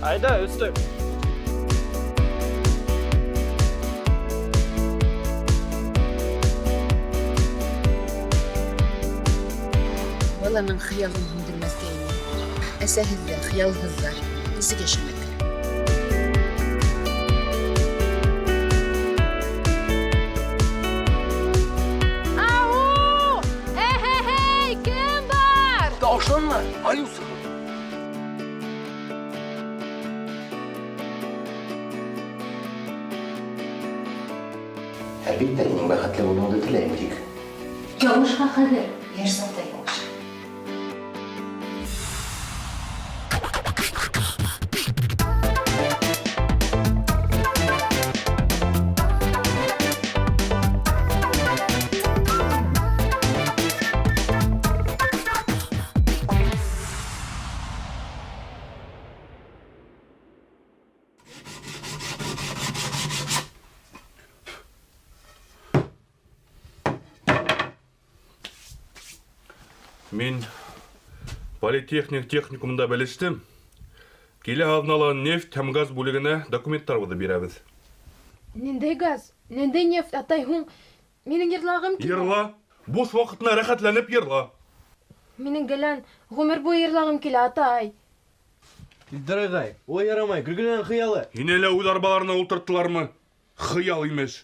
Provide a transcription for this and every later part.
Айда, өҫтөк. Баланың хыялын һүндермәҫкә ине. Әсәһеҙ ҙә, хыялһыҙ ҙа нисек йәшәмәк? Ау! Э-хе-хей, кем бар? Тауышланма, айыу сығыр. Әлбиттә, һинең бәхетле булыуыңды теләйем, тик Ялғышҡа хәҙер, йәш саҡта ялғыш. Мин политехник техникумында белештем. Килә аҙнала нефть һәм газ бүлегенә документтарыбыҙҙы бирәбеҙ. Ниндәй газ, ниндәй нефть, атай һуң? Минең йырлағым килә. Йырла. Буш ваҡытына рәхәтләнеп йырла. Минең гелән ғүмер буйы йырлағым килә, атай. Илдар ағай, улай ярамай, Гөлгенәнең хыялы. Һине лә үҙ арбаларына ултырттылармы? Хыял имеш.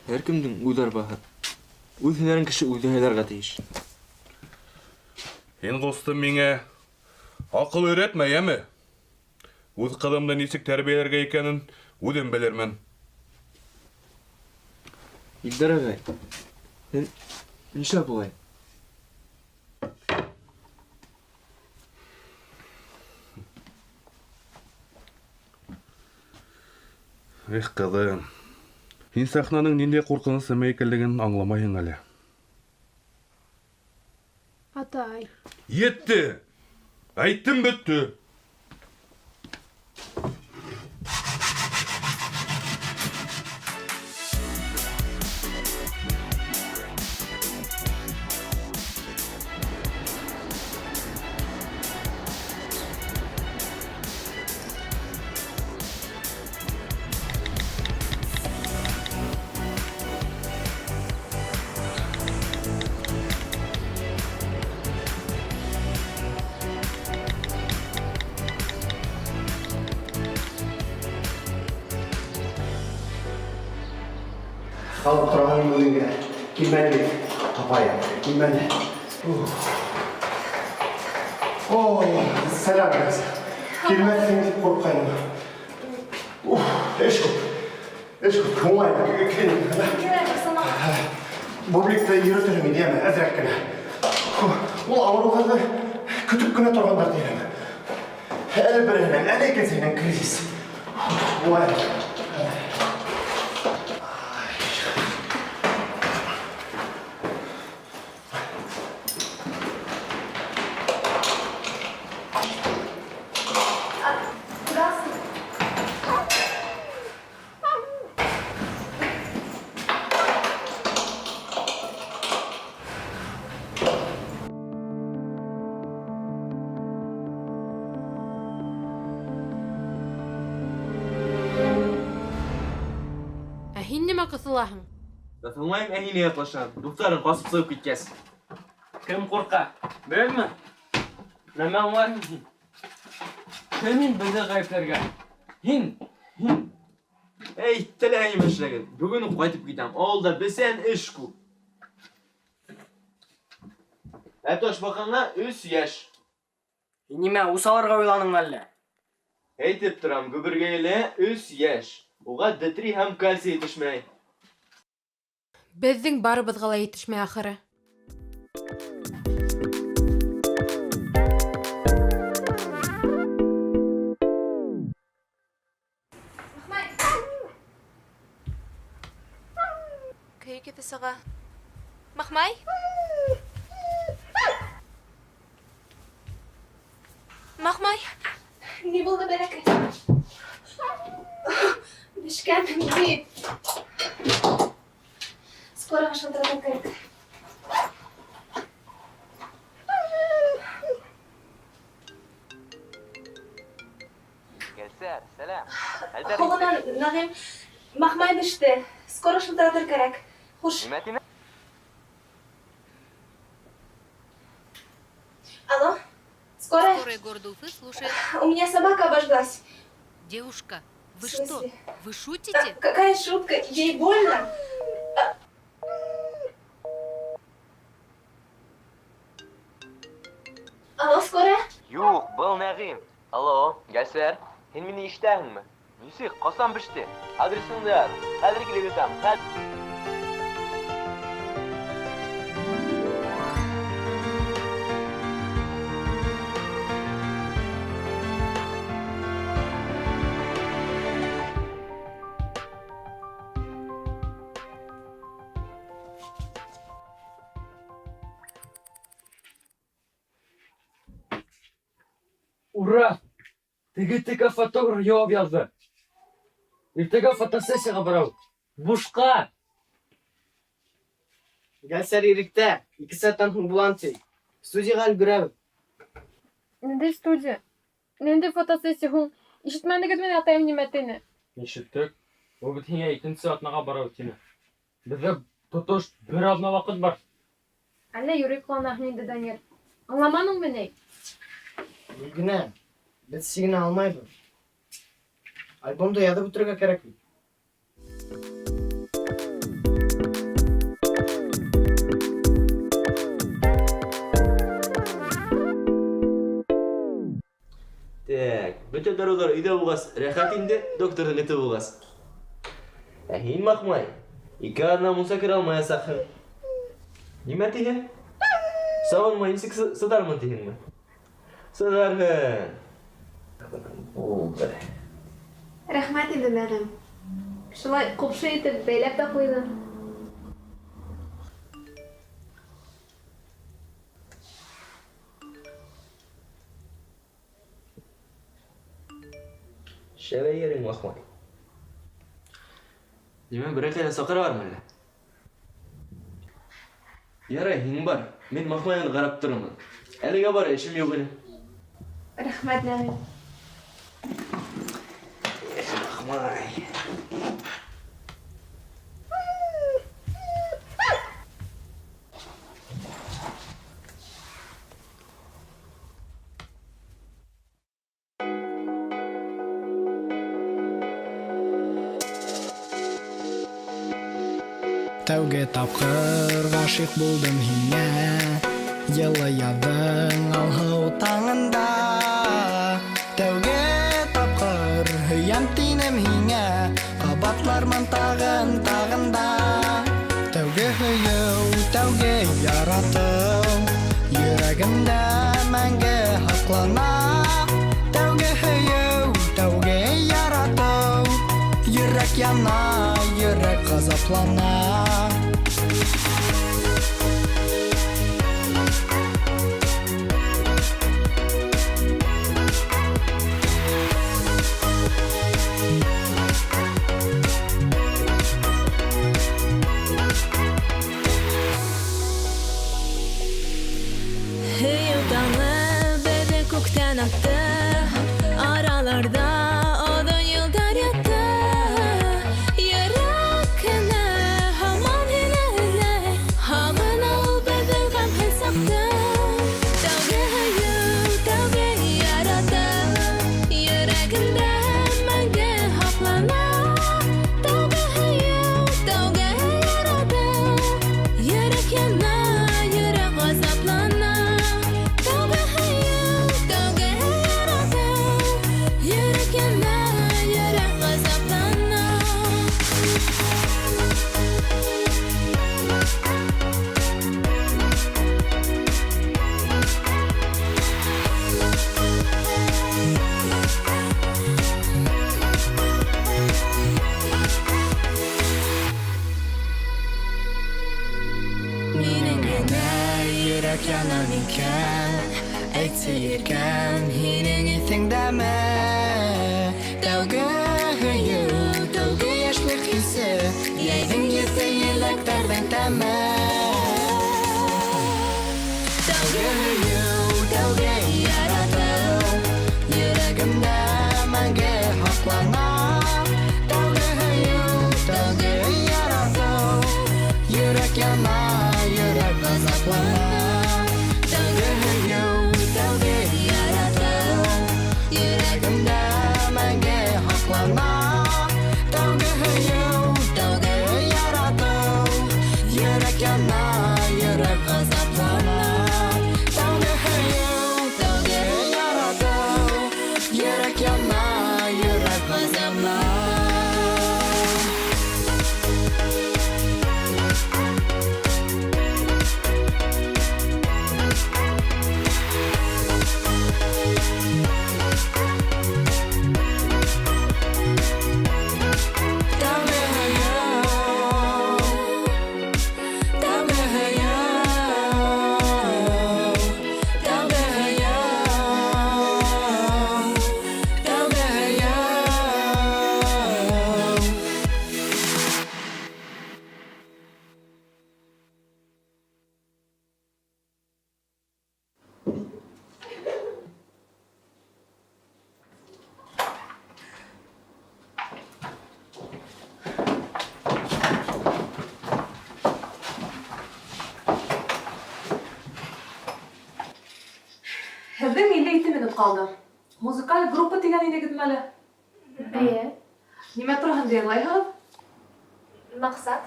Һәр кемдең үҙ арбаһы. Үҙ һөнәрен кеше үҙе һайларға тейеш. Һин, ҡустым, миңә аҡыл өйрәтмә, йәме? Үҙ ҡыҙымды нисек тәрбиәләргә икәнен үҙем белермен. Илдар ағай, һин нишләп улай? Эх, ҡыҙым, һин сәхнәнең ниндәй ҡурҡыныс нәмә икәнлеген аңламайһың әле. Атай. Етте! Әйттем, бөттө! Ҡалып торам үҙең генә. Килмәне бит, апайым, килмәне. О, сәләм, кыз. Килмәҫһең тип ҡурҡҡайным. Уф, эш күп. Эш күп. Уңай клиникада. Бубликты йөрөтөрһөң инде, йәме, әҙерәк кенә. Ул ауырыуҙарҙы көтөп кенә торғандар тием. Әле береһенән, әле икенсеһенән кризис. Уңай. Ә һин нимә ҡыҫылаһың? Ҡыҫылмайым, ә һине яҡлашам. Дуҫтарың ҡасып сығып киткәс. Кем ҡурҡа? Беҙме? Нәмә аңлайһың һин? Кем һин беҙҙе ғәйепләргә? Һин, һин. Эй, теләһә нимә эшләгеҙ. Бөгөн үк ҡайтып китәм. Ауылда бесән, эш күп. Ә ташбаҡаңа өс йәш. Һин нимә, үс алырға уйланыңмы әллә? Әйтеп торам, гөбөргәйелә өс йәш. Уға Д3 һәм кальций етешмәй. Беҙҙең барыбыҙға ла етешмәй ахыры. Көйө кеҫе сыға. Махмай? Махмай? Ни булды, бәләкәй? Бешкәнмен бит. Скорыйға шылтыратыу кәрәк. Гәлсәр, сәлам. Һуңынан, Нәғим, Махмай беште. Скоро шылтыратыр кәрәк. Хуш. Нимә тине? Алло? Скорая? Скорая города Уфы слушает. У меня собака обожглась. Девушка, вы В что? смысле? Вы Да, шутите? какая шутка? Ей больно? Алло, скорая? Юҡ, был Нәғим. Алло, Гәлсәр, һин мине ишетәһеңме? Нисек, ҡасан беште? Адресыңды яҙ. Хәҙер килеп етәм. Хәҙер. Ура! Теге текә фотограф яуап яҙҙы. Иртәгә фотосессияға барабыҙ. Бушҡа! Гәлсәр иректә, 2 сәғәттән һуң булам ти. Студияға өлгөрәбеҙ. Ниндәй студия? Ниндәй фотосессия һуң? Ишетмәнегеҙме ни атайым нимә тине? Ишеттек. Ул бит һиңә икенсе аҙнаға барабыҙ тине. Беҙҙә тотош бер аҙна ваҡыт бар. Әллә юрый ҡыланаһың инде, Данир. Аңламаныңмы ни? Гөлгенә, беҙ сигенә алмайбыҙ. Альбомды яҙып бөтөрөргә кәрәк бит. Так, бөтә дарыуҙар өйҙә булғас, рәхәт инде, докторҙың эте булғас. Ә һин, Махмай, ике аҙна мунса керә алмаясаҡһың. Нимә тиһең? Сабынмай нисек сыдармын тиһеңме? Сыдарһың. Булды. Рәхмәт инде, Нәғим. Шулай ҡупшы итеп бәйләп тә ҡуйҙың. Шәбәйерің, Махмай. Нимә, берәй ҡайҙа саҡыралармы әллә? Ярай, һин бар. Мин Махмайҙы ҡарап торормон. Әлегә бар, эшем юҡ әле. Рәхмәт, Нәғим. Эх, Махмай. Тәүге тапҡыр ғашиҡ булдым һиңә, йылы яҙҙың алһыу таңында. Тәүге тапҡыр һөйәм тинем һиңә, ҡабатлармын тағын, тағын да. Тәүге һөйөү, тәүге яратыу, йөрәгемдә мәңге һаҡлана. Тәүге һөйөү, тәүге яратыу, йөрәк яна, йөрәк ғазаплана. Һөйөү таңы беҙҙе күктән атты, араларҙа оҙон йылдар ятты. Йөрәк кенә һаман һине эҙләй, һағына ул беҙҙең ғәмһеҙ саҡты. Тәүге һөйөү, тәүге яратыу, йөрәгемдә мәңге һаҡлана. Тәүге һөйөү, тәүге яратыу, йөрәк яна, йөрәк ғазаплана. Тәүге һөйөү, тәүге яратыу, йөрәк яна, йөрәк ғазаплана. Минең генә Йөрәк яна микән, әйтсе иркәм, һинең иҫеңдәме? Тәүге һөйөү, тәүге йәшлек хисе, йәйҙең еҫе, еләктәрҙең тәме. Тәүге һөйөү, тәүге яратыу, йөрәгемдә мәңге мәңге һаҡлана. Тәүге һөйөү, тәүге яратыу. Йөрәк яна, йөрәк ғазаплана. Тәүге һөйөү, тәүге яратыу. Йөрәк яна, йөрәк ғазаплана. Тәүге һөйөү, тәүге һөйөү, тәүге һөйөү, тәүге һөйөү. Һеҙҙең 57 минут ҡалды. Музыкаль группа тигән инегеҙме әле? Эйе. Нимә тураһында йырлайһығыҙ? Маҡсат.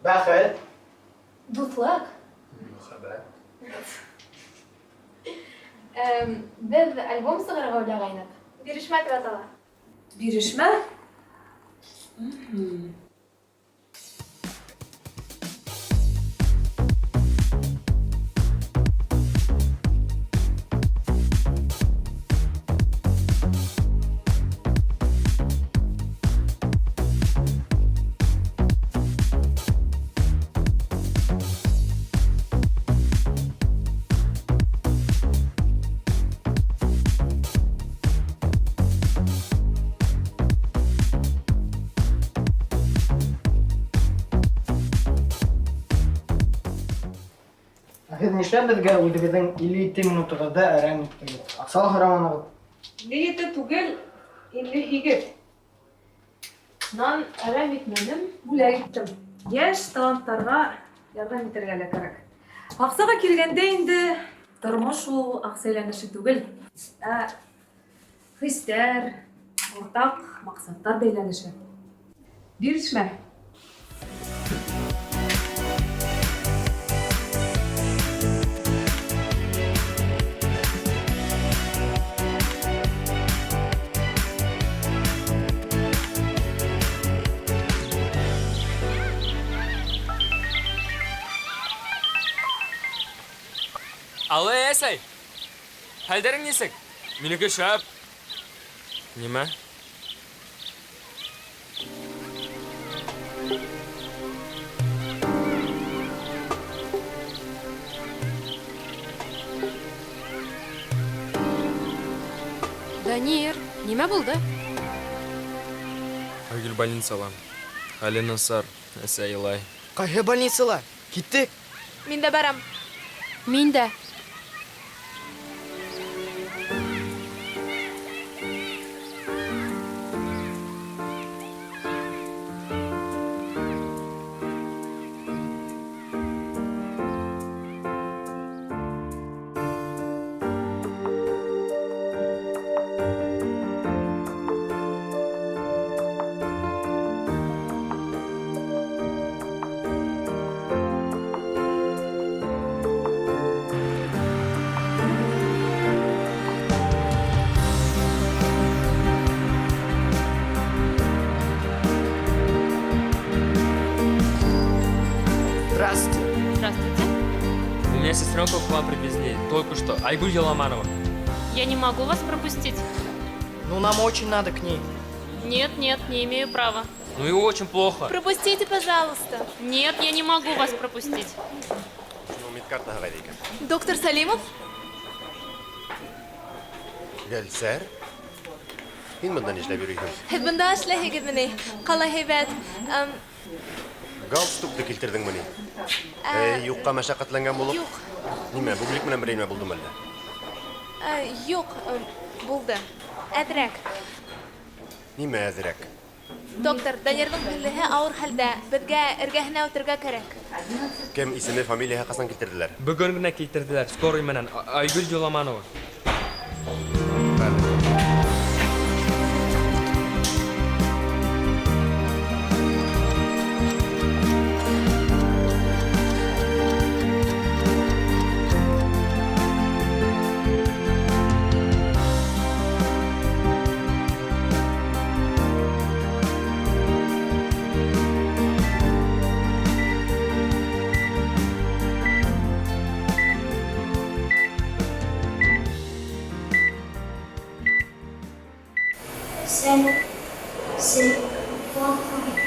Бәхет. Дуҫлыҡ. Мөхәббәт. Беҙ альбом сығарырға уйлағайныҡ. Бирешмә тип атала. Бирешмә? Ә һеҙ нишләп беҙгә үҙегеҙҙең 57 минутығыҙҙы әрәм иттегеҙ? Аҡса ла һораманығыҙ. 57 түгел, 58. Нан әрәм итмәнем, бүләк иттем. Йәш таланттарға ярҙам итергә лә кәрәк. Аҡсаға килгәндә инде тормош ул аҡса әйләнеше түгел, ә хистәр, уртаҡ маҡсаттар бәйләнеше. Бирешмә. Алло, әсәй. Хәлдәрең нисек? Минеке шәп. Нимә? Данир, нимә булды? Айгөл больницала. Хәле насар. Әсәй илай. Ҡайһы больницала? Киттек. Мин дә барам. Мин дә. Здравствуйте. Здравствуйте. У меня сестренку к вам привезли. Только что. Айгуль Еламанова. Я не могу вас пропустить. Ну, нам очень надо к ней. Нет, нет, не имею права. Ну и очень плохо. Пропустите, пожалуйста. Нет, я не могу вас пропустить. Шуның медкартаһы ҡайҙа икән? Доктор Салимов? Гөлсәр? Һин бында нишләп йөрөйһөң? Һеҙ бында эшләйһегеҙме ни? Ҡалай һәйбәт. Галстукты килтерҙеңме ни? Эй, юҡҡа мәшәҡәтләнгән булып. Юҡ. Нимә, бублик менән берәй нимә булдымы әллә? Юҡ, булды. Әҙерәк. Нимә әҙерәк? Доктор, Данирҙың һеңлеһе ауыр хәлдә. Беҙгә эргәһенә үтергә кәрәк. Кем исеме, фамилияһы ҡасан килтерҙеләр? Бөгөн генә килтерҙеләр. Скорый менән. Айгөл Юламанова. Эсәм, сей, ваҡыт.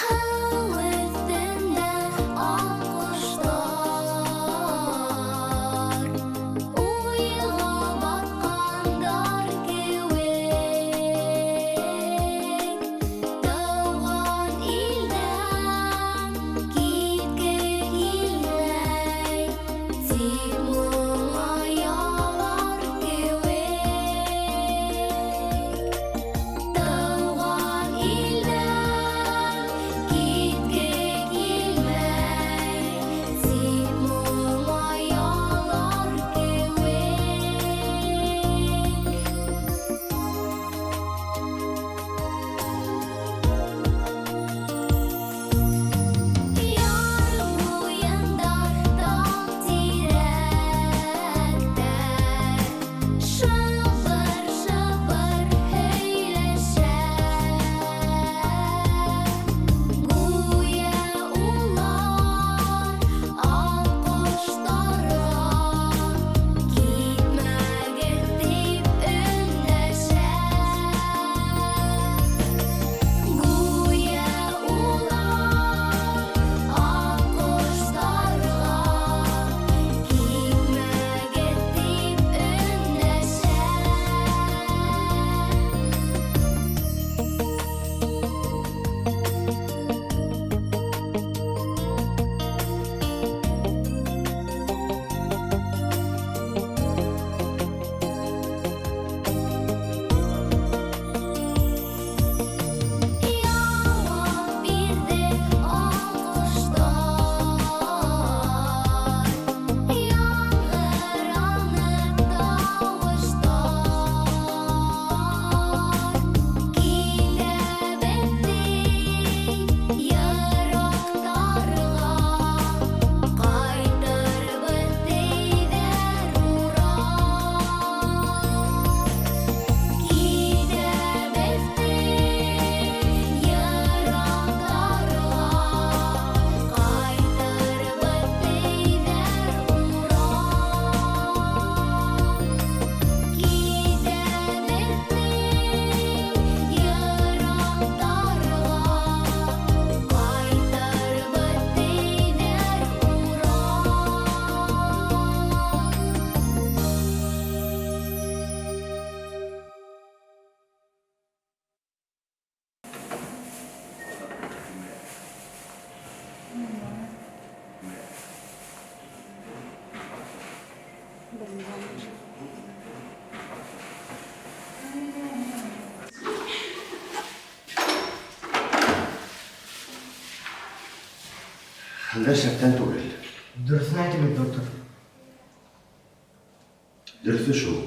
Һыу өҫтөндә аҡҡоштар Уйға батҡандар кеүек. Тыуған илдән китке килмәй, Тик моңаялар кеүек. Тыуған илдән китке килмәй, Тик моңаялар кеүек. Яр буйында тал-тирәктәр Шыбыр-шыбыр һөйләшә. Гүйә улар аҡҡоштарға Китмәгеҙ тип өндәшә. Гүйә улар аҡҡоштарға Китмәгеҙ тип өндәшә. Яуап бирҙе аҡҡоштар, Яңғыраны тауыштар. Китәбеҙ ти йыраҡтарға, Ҡайтырбыҙ тиҙәр урап. Китәбеҙ ти йыраҡтарға, Ҡайтырбыҙ тиҙәр урап. Китәбеҙ ти йыраҡтарға, Ҡайтырбыҙ тиҙәр урап. Хәлдәр шәптән түгел. Дөрөҫөн әйтегеҙ, доктор. Дөрөҫө шул.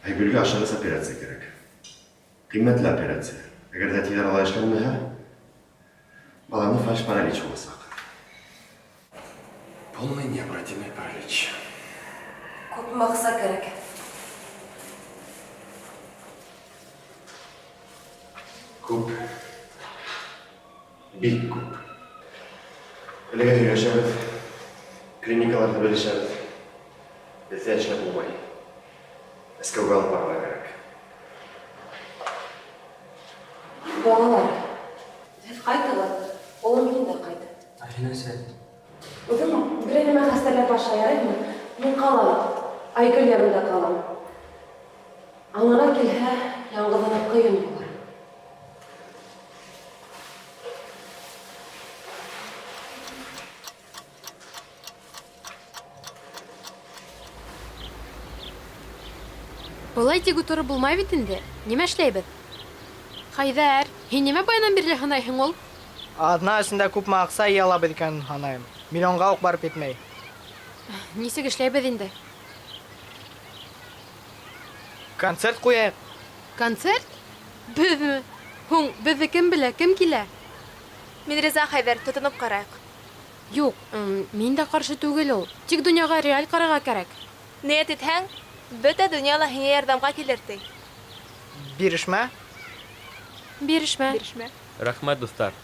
Айгөлгә ашығыс операция кәрәк. Ҡиммәтле операция. Әгәр ҙә тиҙ арала эшләнмәһә, баланы фальш паралич буласаҡ. Полный необратимый паралич. Күпме аҡса кәрәк? Күп. Бик күп. Әлегә һөйләшәбеҙ. Клиникаларҙы белешәбеҙ. Беҙҙә эшләп булмай. Мәскәүгә алып барырға кәрәк. Балалар, һеҙ ҡайтығыҙ, улым һин дә ҡайт. Әлфинәсә. Үҙең берәй нәмә хәстәрләп аша, яраймы? Мин ҡалам. Айгөл янында ҡалам. Аңына килһә, яңғыҙына ҡыйын булыр. Былай тик утырып булмай бит инде. Нимә эшләйбеҙ? Хәйҙәр, һин нимә баянан бирле һанайһың ул? Аҙна эсендә күпме аҡса йыя алабыҙ икәнен һанайым. Миллионға уҡ барып етмәй. Нисек эшләйбеҙ инде? Концерт ҡуяйыҡ. Концерт? Беҙме? Һуң, беҙҙе кем белә, кем килә? Мин риза, Хәйҙәр, тотоноп ҡарайыҡ. Юҡ, мин дә ҡаршы түгел ул. Тик донъяға реаль ҡарарға кәрәк. Ниәт итһәң, бөтә донъя ла һиңә ярҙамға килер ти. Бирешмә. Бирешмә. Бирешмә. Рәхмәт, дуҫтар.